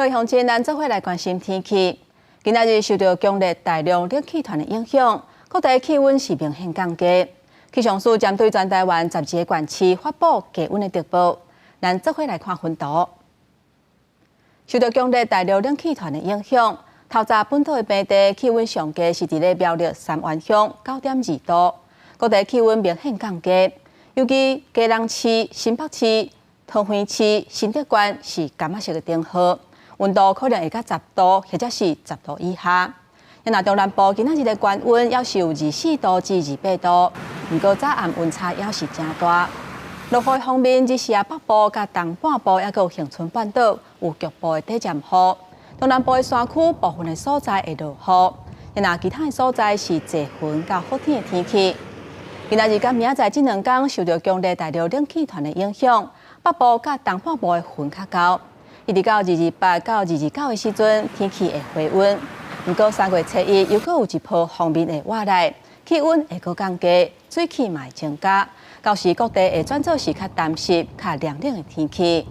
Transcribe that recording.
各位鄉親，咱做伙來關心天氣。今仔日受著強烈大陸冷氣團的影響，各地氣溫是明顯降低。氣象署針對全台灣12個縣市發布低溫的特報。咱做伙來看雲圖。受著強烈大陸冷氣團的影響，透早本島的平地氣溫上低是佇咧苗栗三灣鄉9.2度，各地氣溫明顯降低。尤其基隆市、新北市、桃園市、新竹縣是柑仔色的燈號。溫度可能會到十度，或者是10度以下。若中南部今仔日的高溫猶是有24度至28度，毋過早暗溫差猶是誠大。落雨方面，日時啊北部佮東半部猶閣有恆春半島有局部的短暫雨。東南部的山區部分的所在會落雨，若其他的所在是濟雲佮好天的天氣。今仔日佮明仔載這兩工受著強烈大陸冷氣團的影響，北部佮東半部的雲較厚。一直到228到229的時陣，天氣會回溫。毋過3月初一又閣有一波鋒面會倚來，氣溫會閣降低，水汽嘛會增加。到時各地會轉做是較澹濕、較涼冷的天氣。